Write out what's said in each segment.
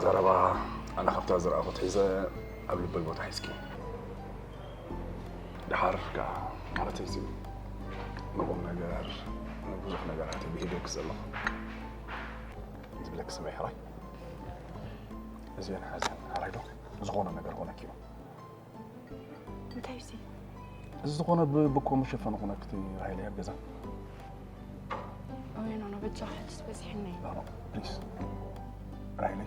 ዘረባ ኣነ ካብታ ዝረኣኹት ሒዘ ኣብ ልበይ ቦታ ሒዝኪ። ደሓር ከኣ ማለተይ እዚ ንቁም ነገር ንብዙሕ ነገራት ብሂደኪ ዘለኹ ዝብለኪ ስምዒ ሕራይ እዚአን ሓዘን ሕራይ ዶ ዝኾነ ነገር ኮነኪ እዩ። እንታይ እዩ እዚ? እዚ ዝኾነ ብብኮ መሸፈኒ ኮነክቲ ራይለ ኣብ ገዛ ወይ ኖ ኖ በጃኻ ሕጅስ በዚሕኒ። ኖ ኖ ፕሊስ ራይለ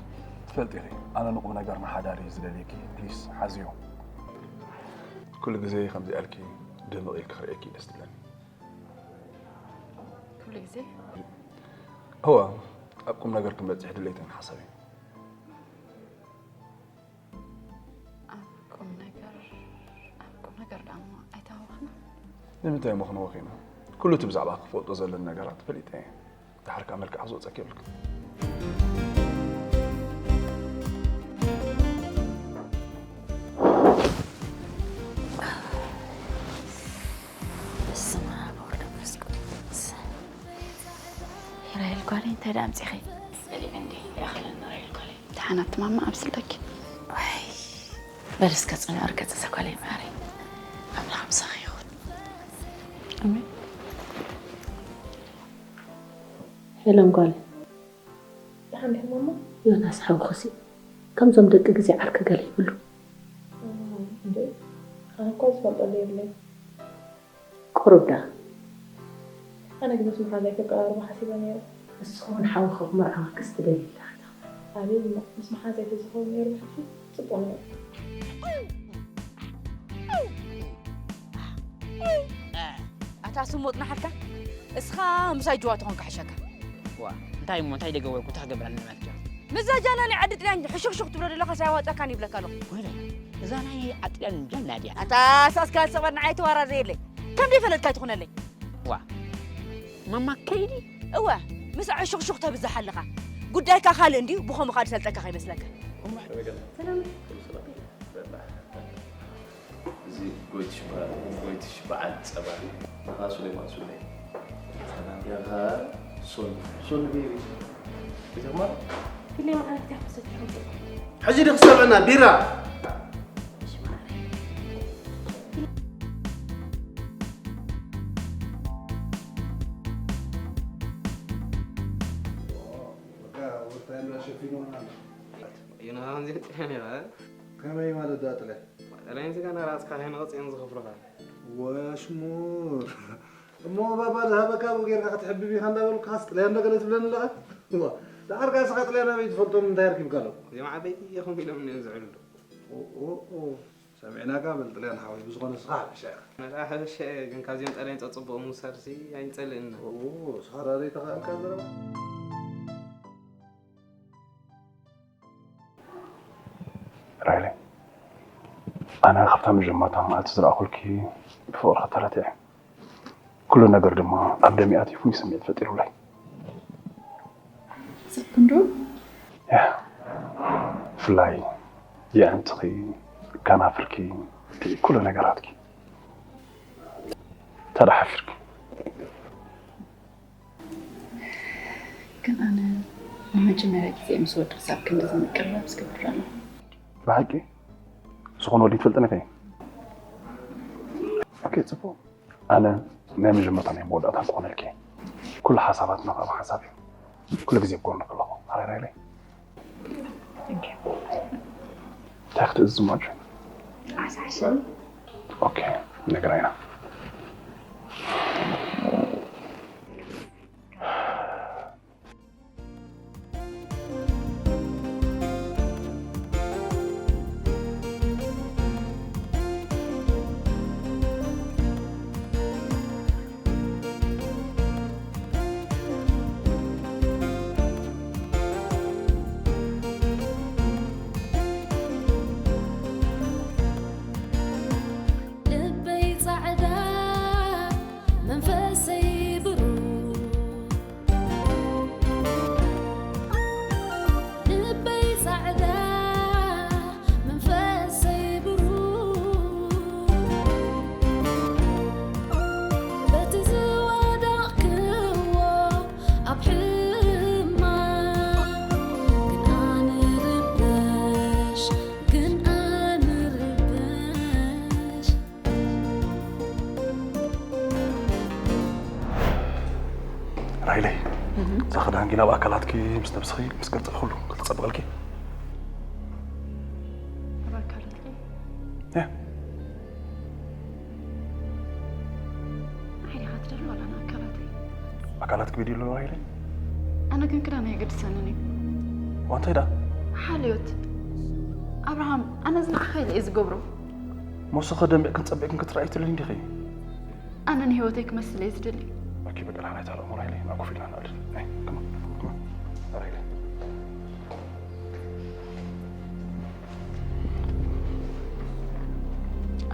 ትፈልጢ ኢኺ ኣነ ንቁም ነገር ንሓዳር እዩ ዝደልየኪ ፕሊስ ሓዝዮ ኩሉ ግዜ ከምዚ ኣልኪ ድምቕ ኢልኪ ክርእየኪ ደስ ትብለኒ ኩሉ ግዜ እወ ኣብ ቁም ነገር ክንበፅሕ ድሌትን ሓሳብ እዩ ኣብ ቁም ነገር ኣብ ቁም ነገር ዳሞ ኣይተዋወኽና ንምንታይ እሞ ክንወኽ ኢና ኩሉ እቲ ብዛዕባ ክፈልጦ ዘለኒ ነገራት ፈሊጠ እየ ድሓር ከዓ መልክዕ ክዝወፀኪ የብልክን በስመ ኣብ ወወልድ ወመንፈስ ቅዱስ። ራሄል ጓለይ እንታይ ደኣ ኣምጺኺ? ጸሊም እንዲ ይኣኽለኒ ራሄል ጓለይ። ደሓን ኣቲ ማማ ኣብስለኪ። ዋይ በል እስከ ጽንዑ ርገጽ እዛ ጓለይ ማረይ። ኣምላኽ ምሳኺ ይኹን። ኣሜን። ሄለን ጓለይ ደሓን ዲኹም እሞ? ዮናስ ሓውኽሲ ከምዞም ደቂ ግዜ ዓርኪ ገለ ይብሉ። እንዴ ኣነ እኳ ዝፈልጠሉ የብለይ። ቁሩብ ደኣ። ኣነ ግን ምስ መሓዛይ ከቀራርቦ ሓሲበ ነይረ። ንስኺ እውን ሓውኺ ክምርዓወክስ ትደልዪ ኣለኺ ተኽለ። ኣቤት እሞ ምስ መሓዛይ ተዝኸውን ነይሩ ብሕጂ ጽቡቕ ነይሩ። ኣታ ስሙጥ ንሓድካ እስኻ ምሳይ ጅዋ ተኾንካ ሕሸካ ዋ እንታይ እሞ እንታይ ደገበርኩ እንታይ ክገብር ኣለኒ ማለት እዩ ምዛ ጃና ናይ ዓዲ ጥልያን ሕሹኽሹኽ ትብሎ ዘለኻ ሳይዋፀካን ይብለካ ኣለኹ ወይለ እዛ ናይ ዓጥልያን ጃና ድያ ኣታ ሳስካ ሰበር ንዓይ ተዋራዘ የለይ ከም ደይፈለጥካ ትኹነለይ ዋ ማማ ከይዲ እወ ምስ ሕሹኽሹኽ ተብዝሕ ኣለኻ ጉዳይካ ካልእ እንድዩ ብኸምኡ ካልእ ሰልጠካ ከይመስለካ እዚ ጎይትሽ በዓል ጎይትሽ በዓል ጸባ ናኻ ሱሌማን ሱሌ ናኻ ሶኒ ሶኒ ቤቢ ቤተማ ፊልም ማለት ያፈሰት ሕጂ ድክ ሰብዕና ቢራ ወርታይና ሸፊኖና ይናሃን ዜጥያ ነራ ከመይ ማለት ዳጥለ ሬንዚ ጋና ራስካ ከይንቐጽ እየን ዝኸፍሉኻ ወሽሙር እሞ ባባ ዝሃበካ ብኡ ጌርካ ክትሕብብ ኢኻ እንዳበልካስ ጥልያን ዶ ገለ ትብለኒ ኣለኻ እዋ ደሓር ካስኻ ጥልያን ኣበይ ትፈልጦም እንታይ ኣርኪብካ ኣሎ እዚኦም ዓበይቲ ኢኹም ኢሎም እኒኦም ዝዕልሉ ሰሚዕናካ በል ጥልያን ሓወይ ብዝኾነ ስኻ ሓበሻ ኢኻ መርኣ ሓበሻ እየ ግን ካብዚኦም ጣልያን ጸጽብኦም ምውሳድሲ ኣይንጸልእና ስኻ ዳደይ ተኻእልካ ዘረባ ራይለ ኣነ ካብታ መጀመርታ መዓልቲ ዝረኣኹልኪ ብፍቕርኺ ተረቲዐ ኩሉ ነገር ድማ ኣብ ደሚኣ ኣትዩ ፍሉይ ስምዒት ፈጢሩለይ ሰብክንዶ ያ ብፍላይ የዕንትኺ ከናፍርኪ ኩሉ ነገራትኪ ተዳሓፊርኪ ግን ኣነ ንመጀመርያ ግዜ ምስ ወዲ ክሳብ ክንድዚ ምቅርራብ ዝገብር ኣሎ ብሓቂ ዝኾነ ወዲ ትፈልጥኒ ከ ኦኬ ፅቡቅ ኣነ ናይ መጀመርታ ናይ መወዳእታ ክኾነልኪ ኩሉ ሓሳባትና ካብ ሓሳብ እዩ ኩሉ ግዜ ብጎንኺ ኣለኹ ኣራራይለይ እንታይ ክትእዝዝ ማጆ ኦኬ ነገራይና ልበይ ጻዕዳ ክዳንኪ ናብ ኣካላትኪ ምስ ነብስኺ ምስ ቅርጽኺ ኩሉ ክተጸብቐልኪ። ኣብ ኣካላትኪ ያ ዓይንኻ ትደሊ ዋላ ንኣካላተይ? ኣካላትኪ ቪድዮ ኣለዎ ኢለ ኣነ ግን ክዳን ኣየገድሰንን እዩ። ዋንታይ ዳ ሓልዮት ኣብርሃም ኣነ እዚ ንዓኻ ኢለ እየ ዝገብሮ። ሞስኸ ደንቢዕክን ጸቢዕክን ክትረኣይ ትልሊ እንዲኺ። ኣነ ንህይወተይ ክመስል እየ ዝደሊ። ኦኬ በቃ ንሕና ኣይተረእሙና ኢለ ናብ ኮፍ ኢልና ንኣድር። ናይ ከማ ከማ ኣረ ኢለ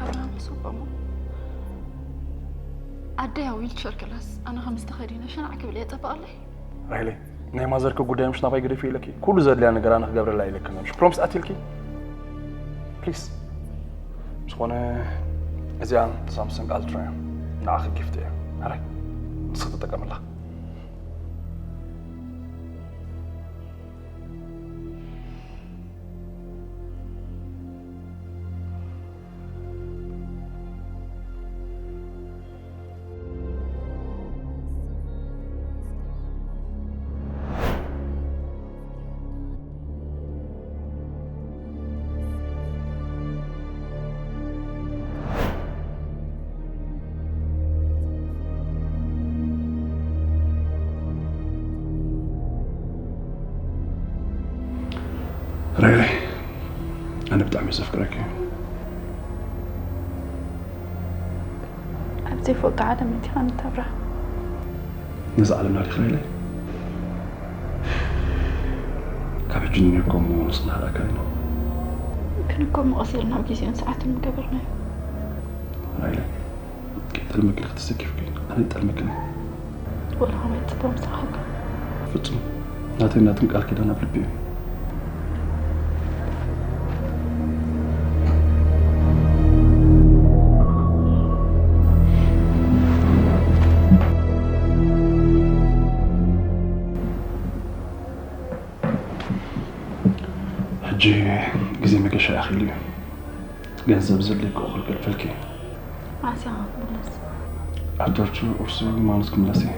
ኣብርሃም ጽቡቕ እሞ ኣደይ ኣብ ዊልቸር ክላስ ኣነ ከም ዝተኸዲነ ሸናዕ ክብል እየ ጸበቐለይ። ራይለ ናይ ማዘርኪ ጉዳይ ምሽ ናባይ ገደፊ ኢለኪ ኩሉ ዘድልያ ነገር ኣነ ክገብረላ ኢለኪ ነምሽ ፕሮምስ ኣትልኪ ፕሊስ። ዝኾነ እዚኣ ሳምሰንግ ኣልትራ እያ ንዓኺ ጊፍት እያ። ኣረ ንስኺ ትጠቀምላ። ራይራይ ኣነ ብጣዕሚ ዘፍቅረኪ ኣብ ዘይፈልጦ ዓለም እንዲኻ ንተብራ ነዚ ዓለምና ዲኻ ኢለ ካብ ሕጂ ንኔኮ እሞ ንስና ራካ ኢና ክንኮ መቐሲርና ኣብ ግዜኡን ሰዓትን ምገበርናዮ ራይለ ጠልመግን ክትሰኪፍኪ ኣነ ጠልመግን ወላ ከመይ ጽቡቕ ምሳኻካ ፍጹም ናተይ ናትን ቃል ኪዳን ኣብ ልቢ እዩ ሕጂ ግዜ መገሻ ኣኺሉ እዩ ገንዘብ ዘድልየኪ እኹል ገልፈልኪ እዩ መዓስ ኢኻ ክትምለስ ኣብ ጆርጆ ቁርሲ ማኑስ ክምለስ እየ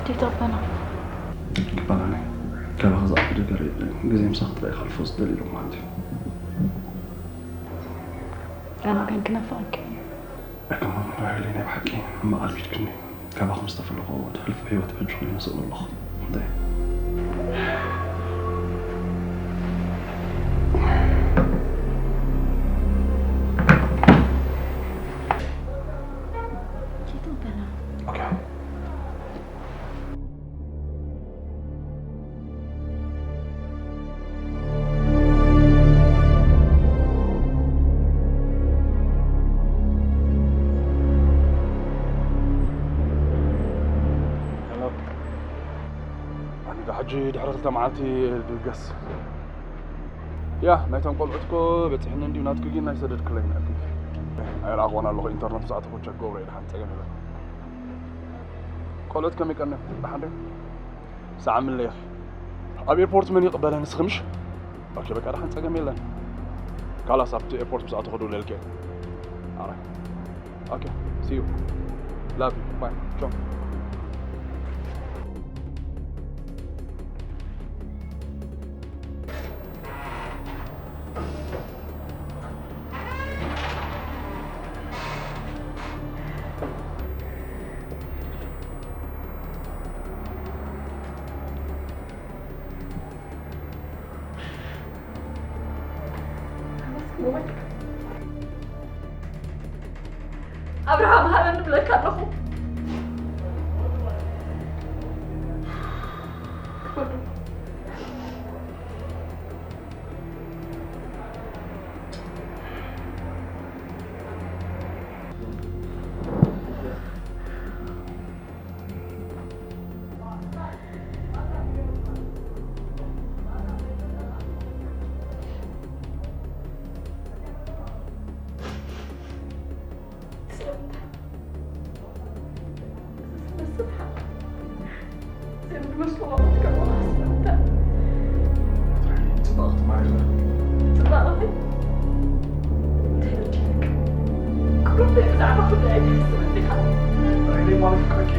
ዲተበና ክበላኒ ካባኺ ዝዓቢ ነገር የለን ግዜ ምሳኺ ጥራይ ከሕልፎ ዝደሊ ኣለኹ ማለት እዩ ኣነ ግን ክነፍቐኪ እዩ ኣይከማን ራሄለይ ናይ ብሓቂ ሕማቕ ኣልሚድክኒ ካባኹም ዝተፈለኹ ተሕልፎ ህይወት ሕጂ ኮይኑ ስእሉ ኣለኹ እንታይ ዲተበና ኦኬ ሕጂ ድሕሪ ክልተ መዓልቲ ድገስ ያ ናይቶም ቆልዑት እኮ በፂሕኒ እንዲዩ ናትኪ ግን ኣይሰደድክለይ ነርኪ ኣይረኣኽዎን ኣለኹ ኢንተርነት ብዛዕትኹ ቸክ ገብሮ እየ ድሓን ፀገም የለን ቆልዑት ከመይ ቀንዮም ደሓን ድዮም ሰዓምለይ ኢኺ ኣብ ኤርፖርት መን ይቕበለ ንስኺ ምሽ ኦኬ በቃ ደሓን ጸገም የለን ካላስ ኣብቲ ኤርፖርት ምስ ኣተኹ ደውለልኪ ኣራይ ኦኬ see you love you bye ቻው ኣብርሃም ሃበኒ ብለካ ኣለኹ ክፈዱ ብዛዕባ ኩሉ ኣይትሕስብ እንዲኻ። ራይለይ ማለት ክረኪ።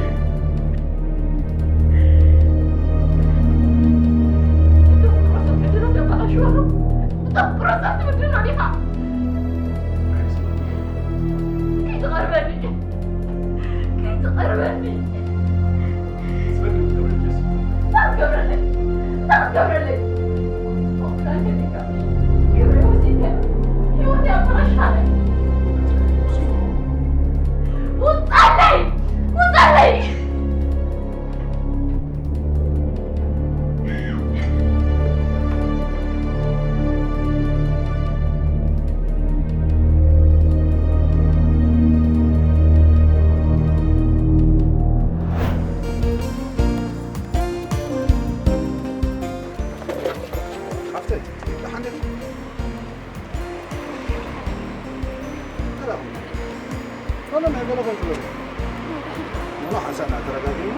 እቶም ቁሩብ ሰብ ዕድሎም ዘበላሽወሉ። እቶም ቁሩብ ሰብ ትብድሎ ዲኻ? ከይትቐርበኒ። ከይትቐርበኒ። ገብረለይ፣ ገብረለይ። ግብረ ወሲደ ህይወት ያበላሽካለይ። ውጣለይ! ውጣለይ! ሓፍተይ፣ ደሓን ዲኺ? ሰላም። ሰላም፣ ኣይበለኹም ትበሉ። ኖኖ፣ ሓንሳእ ንኣ ተረጋግዒ።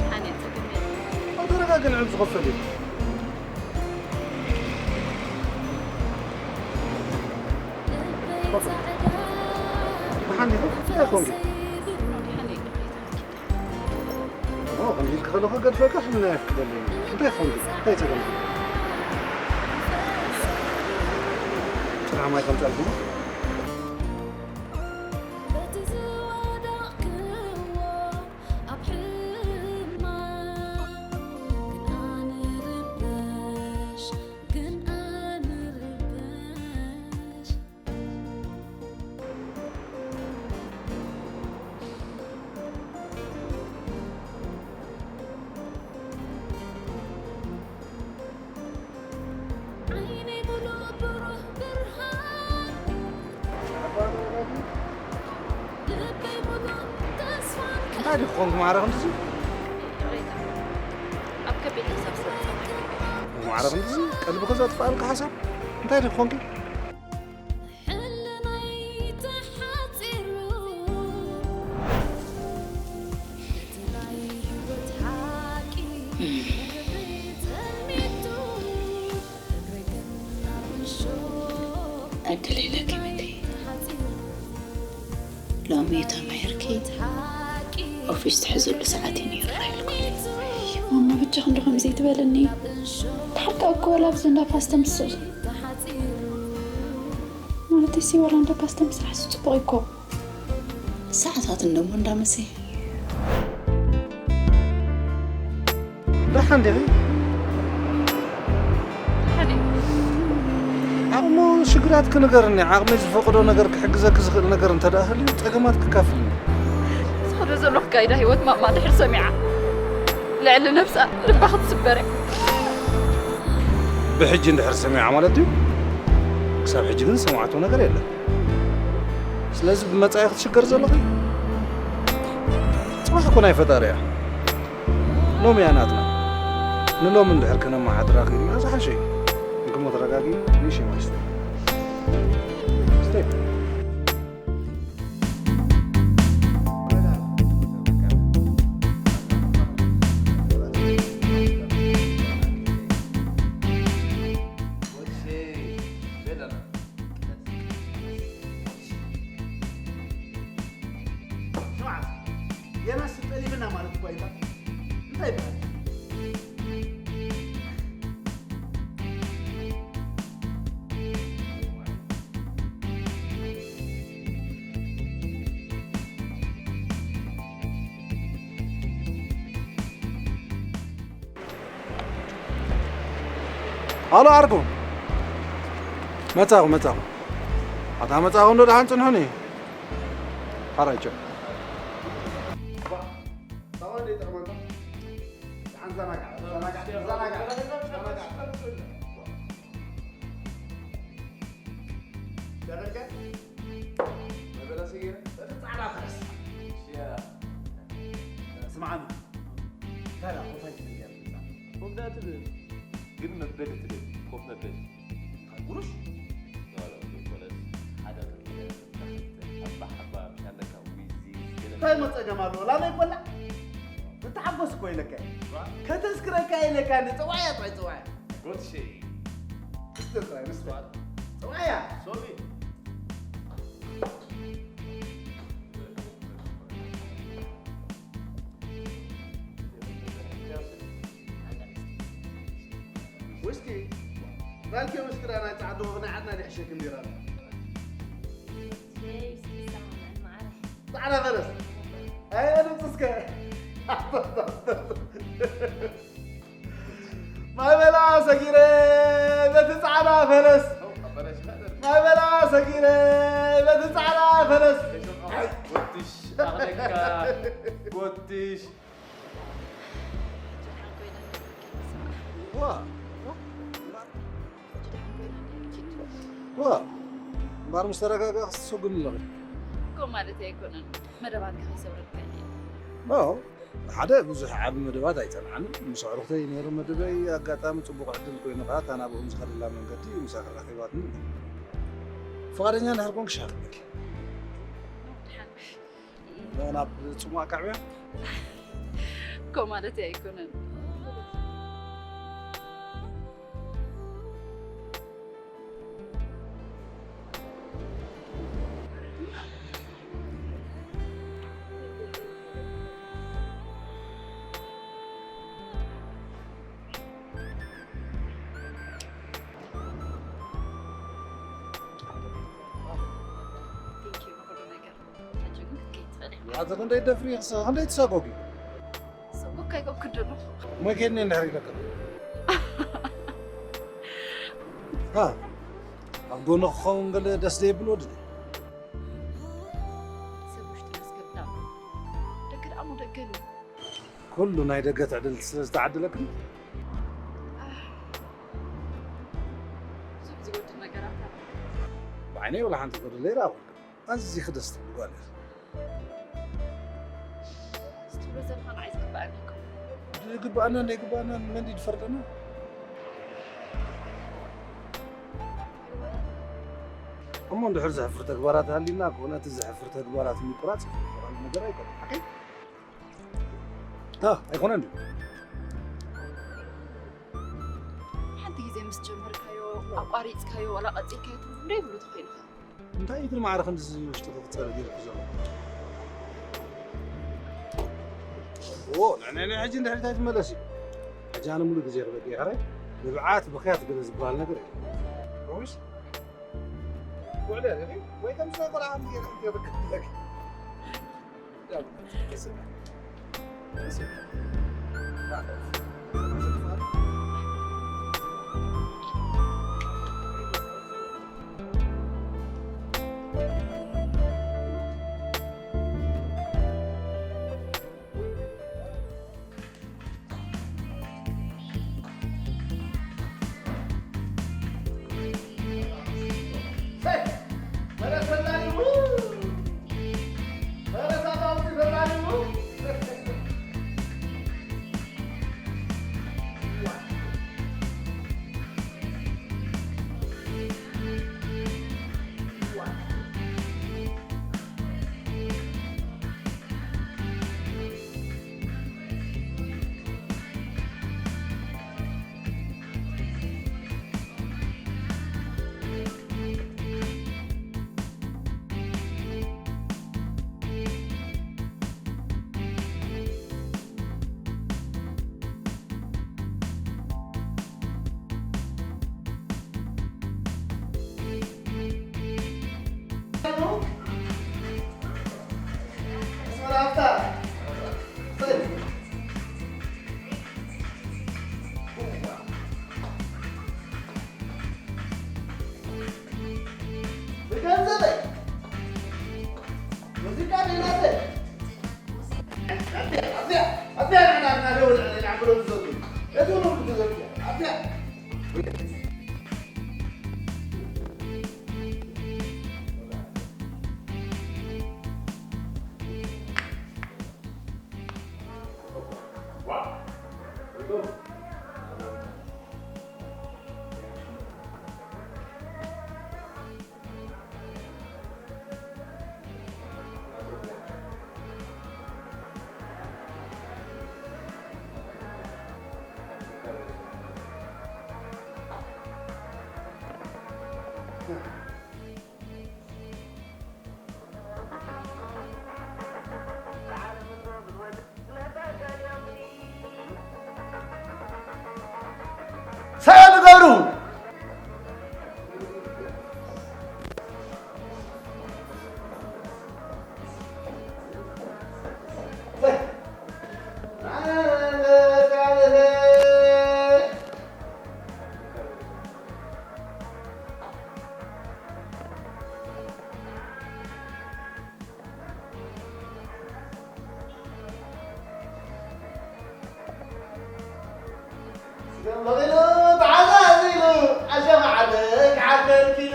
ኣነ ጸገም የለን። ኣው ተረጋግዒ፣ ንዕኡ ዝኸፈል እዩ። ደሓን ዲኺ? እንታይ ኮንኪ? ደሓን እየ። ኦ፣ ከምዚ ኢልኪ ከለኹ ገድፈካ ሕልና የፍቅደለይ። እንታይ ኾንኪ? እንታይ ጸገምኪ? ጽናሕ ማይ ከምጻልኩ። በቲ ዝወደቕክዎ ኣብ ሕማም ግን ኣንርበሽ፣ ግን ኣንርበሽ። ዓይነይ ሙሉእ ብሩህ ብርሃን። ልበይ ሙሉእ ተስፋን እንታይ ድዩ ክኾንኩ ማዕረ ክንድዚ? ይቕሬታ። ኣብ ከቢድ ሓሳብ ስለ ዝጸናሕኩ። ማዕረ ክንድዚ ቀልብኺ ዘጥፍኣልካ ሓሳብ እንታይ ድዩ ክኾንኪ? ሕልናይ ተሓጺሩ፣ እቲ ናይ ህይወት ሓቂ ብሕብሪ ተልሚቱ፣ እግረይ ግን ናብ እሾኽ ዕድል ኢለኪ ቤተይ። ተሓጺሩ። ሎሚ ተማሂርኪ ኦፊስ ትሕዝሉ ሰዓት እዩ ነይሩ ኢልኩ። ማማ፣ በጃኺ እንዶ ከምዚ ኣይትበልኒ። ድሓር ከኣ እኮ ወላ ኣብዚ እንዳ ፓስተ ምስራሕ፣ ማለተይሲ ዋላ እንዳ ፓስተ ምስራሕ ጽቡቕ እዩ እኮ። ሰዓታት እንደሞ እንዳመሰ ደሓን ዲኺ? ደሓን እየ። ዓቕሙ ሽግራት ክንገርኒ፣ ዓቕሚ ዝፈቕዶ ነገር ክሕግዘኪ ዝኽእል ነገር እንተ ደኣ ሃልዩ፣ ጸገማት ክካፍልኒ። ዝኸዶ ዘሎ ኣካይዳ ህይወት ማማ ድሕር ሰሚዓ፣ ልዕሊ ነብሳ ልባ ክትስበር እያ። ብሕጂ እንድሕር ሰሚዓ ማለት ድዩ? ክሳብ ሕጂ ግን ዝሰማዕቶ ነገር የለን። ስለዚ ብመጻኢ ክትሽገር ዘለኺ፣ ጽባሕ እኮ ናይ ፈጣሪ እያ። ሎሚ እያ ናትና። ንሎሚ እንድሕር ከነመሓድራ ክኢልና ዝሓሸ እዩ። እንክሞ ተረጋጊ፣ ንእሽተይ ማይ ስተይ። ስተይ። ስማዕ፣ ዮናስ ጠሊምና ማለት እኮ ኣይባ-፣ እንታይ ይበሃል? ኣሎ፣ ዓርኩ። መጻኹ፣ መጻኹ። ኣታ መጻኹ እንዶ ደሓን ጽንሑኒ። ሓራይ ቸው። ስምዓኒ። እንታይ ደኣ፣ ኮፍ ኣይትብል እያ ትብላ። ኮፍ ደኣ ትብል፣ ግን መበሊ ትደሊ፣ ኮፍ መበሊ። እንታይ ጉሩሽ? ኖ፣ ኖ፣ ኖ፣ ኖ፣ ሓደ ክልተ፣ ክልተ፣ ሓባ፣ ሓባ፣ ሻለካ፣ ዊዚ፣ ገለ እንታይ እሞ ጸገም ኣለዎ? ላመይ ቆላ? ብትሓጎስ እኮ ኢለካ እየ። ዋ። ከተስክረካ ኢለካ፣ ንጽዋያ ጥራይ፣ ጽዋያ። ጎትሸይ። እስተ ጥራይ፣ እስተ። ዋ። ጽዋያ። ሶሪ። እስኪ ራንኪ ውስኪ ዳ ናይ ጻዕዱ ናይ ዓድና ድሕሸክ እንዲራ። ጻዕዳ ፈረስ። ኣይ ኣነ ጽስከ። ማይ በላ ሰጊረ በቲ ጻዕዳ ፈረስ። ማይ በላ ሰጊረ በቲ ጻዕዳ ፈረስ። ጎትሽ ኣኽለካ ጎትሽ። ዋ፣ ዋ፣ እምበኣር ምስ ተረጋጋእክስ ትሰጉሚ ኣለኺ። ከምኡ ማለት ኣይኮነን፣ መደባትካ ከይሰብረካ እየ። ኖ፣ ሓደ ብዙሕ ዓቢ መደባት ኣይጸንዓንን። ምስ ኣዕሩኽተይ ነይሩ መደበይ። ኣጋጣሚ ጽቡቕ ዕድል ኮይኑ ከኣ እታ ናብኦም ዝኸደላ መንገዲ ምሳኺ ራኺባትኒ። ፍቓደኛ እንድሕር ኮንኪ ሻኽለኪ። ናብ ጽሙዋ ኣካዕብያ? እኮ ማለት ኣይኮነን። Thank you ንኹሉ ነገር። ሕጂ ግን ክትከይድ ትኽእል ኢኻ። ኣቲ ክንደይ ደፍሪ፣ ክንደይ ትሳጎጊ? ሰጎግ ኣይገብክን ደሎ። እሞ ከይድኒ እንድሕር ኢለካ። ሃ፣ ኣብ ጎኒ ክኸውን ገለ ደስ ዘየብል ወዲ ድዩ? ሰብ ውሽጢ መስገዳ። ደገ ደኣ እሞ ደገ እዩ። ኩሉ ናይ ደገ ትዕድልቲ ስለ ዝተዓደለክን? ብዙሕ ዝጎድል ነገራት ኣሎ። ብዓይነይ ወላ ሓንቲ ጎደለ ኣይረኣኹን። ኣዚኺ ደስ ትብሊ ጓል ኢኺ። እዚ ትብሎ ዘለኻ ንዓይ ዝግበኣኒ ኣይኮነን። ዝግበኣናን ዘይግበኣናን መን ድዩ ዝፈርደና? እሞ እንድሕር ዘሕፍር ተግባራት ሃልዩና፣ ኮነ እቲ ዘሕፍር ተግባራት ምቁራጽ ቀሊል ነገር ኣይኮነን። ሓቀይ? ታ፣ ኣይኮነን ድዩ? ሓንቲ ግዜ ምስ ጀመርካዮ፣ ኣቋሪጽካዮ፣ ዋላ ቀጺልካዮ ትብሎ ዘይብሉ ተኾይንካ። እንታይ እዩ እቲ ማዕረ ክንድዚ ውሽጢ ክፍጸር ገይርኩ ዘሎ? ኦ፣ ናይ፣ ናይ፣ ናይ ሕጂ እንድሕር እንታይ ትመለስ እዩ? ሕጂ ኣነ ሙሉእ ግዜ ክበቂ እየ። ሕራይ ንብዓት ብኽያት ገለ ዝበሃል ነገር የለን። ፕሮሚስ? ውዕለ፣ ወይ ከም ስለ ቆልዓ ሓንቲ ገይረ ክትገበክ ትለክ። ብገንዘበይ ሙዚቃ ደይናተይ ኣዚያ ኣዚያ ኣዚያ ንሕና ንሕና ደውል ንሕና ብሎ ትዘቱ እቲ ሁሉ ትዘቱ ኣዚያ ከም በቒሉ ተዓዛዚሉ ኣሸማዕደ ክዓርፈ ኪሉ።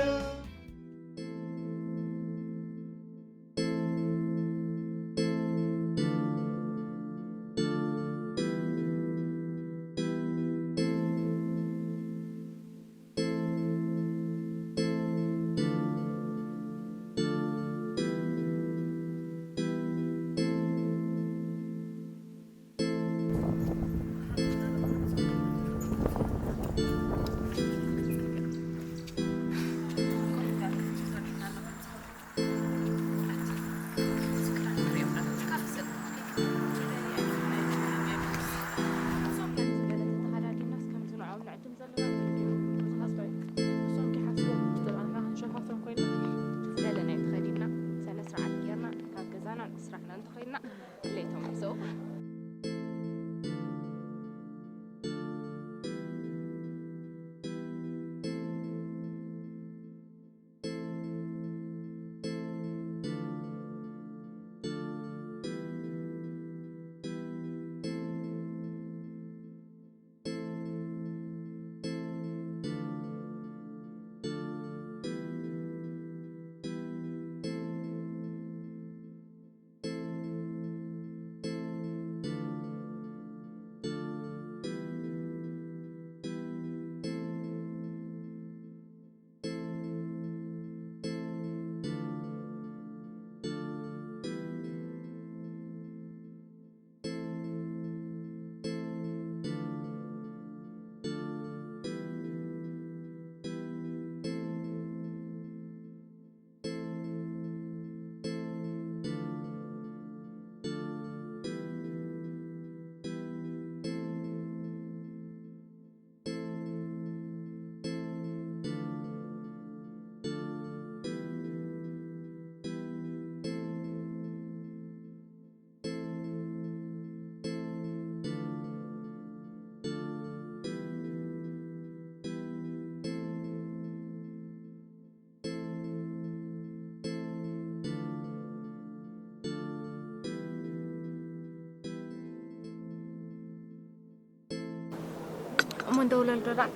እሞ እንደውለል ዶ ደኣ?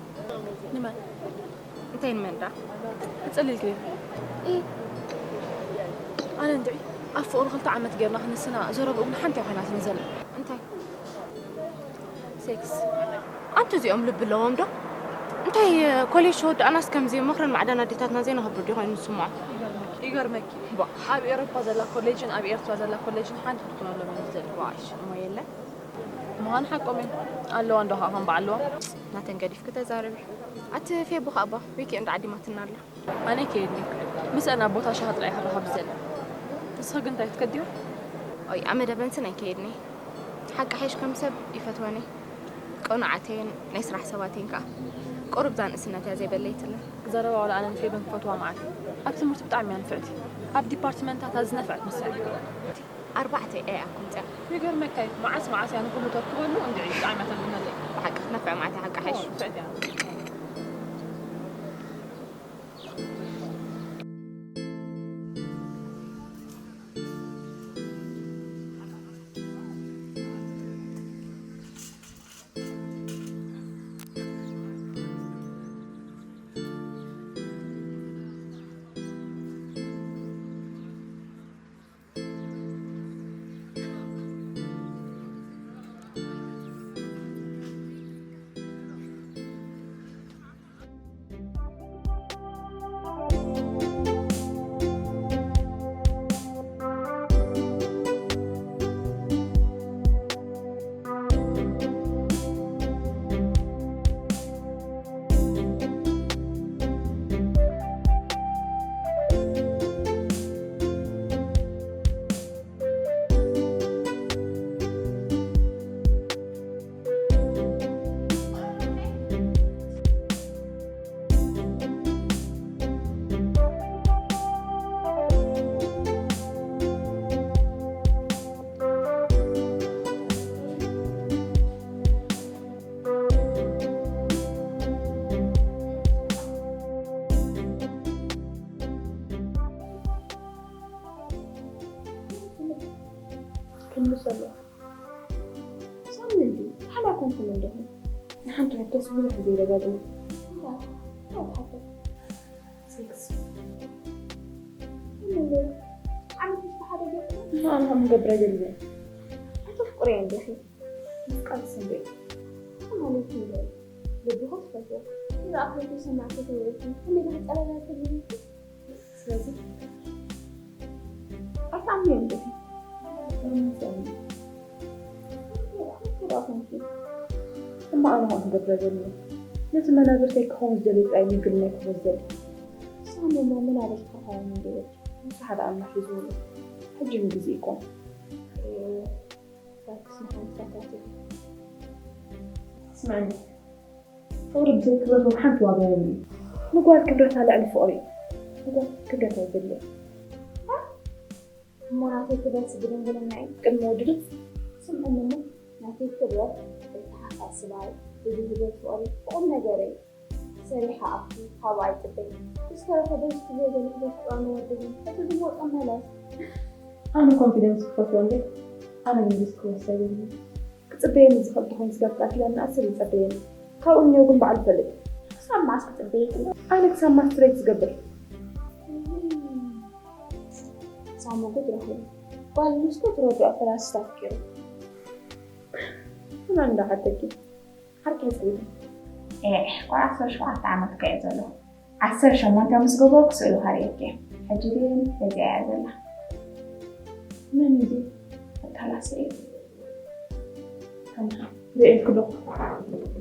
ንመን? እንታይ ንመን ደኣ? ክጽልል ክብል። እ፣ ኣነ እንድዒ ኣብ ፍቕሪ ክልተ ዓመት ጌርና ክንስና ዘረብኡ ግን ሓንቲ ኮይናትኒ ዘላ። እንታይ? ሴክስ። ኣንቲ እዚኦም ልቢ ኣለዎም ዶ? እንታይ ኮሌጅ ተወዳእናስ ከምዚ ምኽርን ማዕዳን ኣዴታትና ዘይንኸብር ድዩ ኮይኑ ዝስምዖ? ይገርመኪ። ባ። ኣብ ኤውሮፓ ዘላ ኮሌጅን ኣብ ኤርትራ ዘላ ኮሌጅን ሓንቲ ክትኮነሎም እዩ ዝደሊ። ዋሽ፣ እሞ የለን? ምዃኑ ሓቆም እዮም። ኣለዋ እንዶ ኸዓ ከም በዓል ኣለዋ። ናተን ገዲፍኪ ተዛረቢ። ኣቲ ፌቡ ኸዓ ባ፣ ዊኬንድ ዓዲማትና ኣላ። ኣነ ከይድኒ። ምስአን ኣብ ቦታ ሻሂ ጥራይ ክራኸብ ዝደሊ። ንስኺ ግን እንታይ ትከድዮ? ኦይ፣ ኣመደበንስን ኣይከይድኒ። ሓቂ ሓይሽ ከም ሰብ ይፈትወን እየ። ቅኑዓተይን ናይ ስራሕ ሰባተይን ከኣ። ቁሩብ እዛ ንእስነት እያ ዘይበለይትለን። ዘረባ ዋላ ኣነን ፌብን ክፈትዋ መዓት እዩ። ኣብ ትምህርቲ ብጣዕሚ እያ ንፍዕቲ። ኣብ ዲፓርትመንታታ ዝነፍዐት መሲላ። ኣርባዕተ ኤ እያ ከምፅኣ። ይገርመካ እዩ። መዓስ መዓስ እያ ንኩሉ ተርክበሉ እንድዒ ብጣዕሚ እያ ተልብነለይ። ብሓቂ ክትነፍዕ መዓት እያ ሓቂ ሓይሽ። ንፍዕቲ እያ። ክንምሰሉ ሳምን ድዩ ሓላ ኮንኩም እንደኹም? ንሓንቲ ሕቶስ ብዙሕ ግዜ ይደጋግሞ። ሴክስ። ዓመት ሓደ ገጽ ንኣና ምገብረ ገለ። ኣይተፍቅርዮ እንዲኺ። ምፍቃር ስንደይ። ማለት እንደ ልብኻ ትፈትዎ። ንኣኽለቱ ሰማዕቲ ተወለድኩም። ከመይ ዳሕጸረና ትብሉ? ስለዚ ኣይትኣምንዮ እንዲኺ። እማ ኣነ ኸም ክገብረ ዘሎ ነቲ መናብርተይ ክኸውን ዝደልዮ ጥራይ ምግልናይ ክወስደል። ሳሙማ መናብርትካ ኸውን እንድብል ንስሓ ደኣ ኣምላኽ እዩ ዝውሉ። ሕጂ ንግዜ ይኮን። ታክስ ንሓንሳታት እዩ። ስማኒ፣ ፍቕሪ ብዘይ ክብረት ሓንቲ ዋጋ የብሉ። ንጓል ክብረታ ልዕሊ ፍቕሪ እዩ። ንጓል ክብረት ኣይብልን። እሞ ናተይ ክብረት ብድንግልና እዩ ቅድሚ ወዲ ድስ? ስምዕኒ እሞ ናተይ ክብረት ብተሓሳስባይ ብዝህቦ ፍቕሪ ብቑም ነገረይ ሰሪሓ ኣብቲ ካብኣ ይጽበይ። ብዝተረፈ ደስ ክብሎ ዘልክበት ጥራኑ ወድብን እቲ ዝሞ ጠመለስ። ኣነ ኮንፊደንስ ክፈትዎ እንዴ ኣነ ግን ሪስክ ክወስድ ኣይደልን። ክጽበየኒ ዝኽእል ተኾይኑ ስጋብ ቃል ኪዳን ንኣስር ይጸበየኒ። ካብኡ እኒኦ ግን ባዕሉ ይፈልጥ። ክሳብ መዓስ ክጽበየኪ? ኣነ ክሳብ ማስትሬት ዝገብር። ሳሙ ጉድ ረኺቡ። ጓል ኣንስተይቲ ትረድኦ ፈላስታ ኣፍቂሩ። እና እንዳዓደኪ ዓርከይ ሰበይቲ። ኤዕ፣ ቆልዓ ዓሰርተ ሸውዓተ ዓመት ከየ ዘሎ። ዓሰርተ ሸሞንተ ምስ ገበርኩ ስእሉ ከርእየኪ እየ። ሕጂ ግን በዚኣ እያ ዘላ። መን እዩ እዚ? ኣካላት ስዒድ። ከምዛ ርእየልኩ ኣለኹ።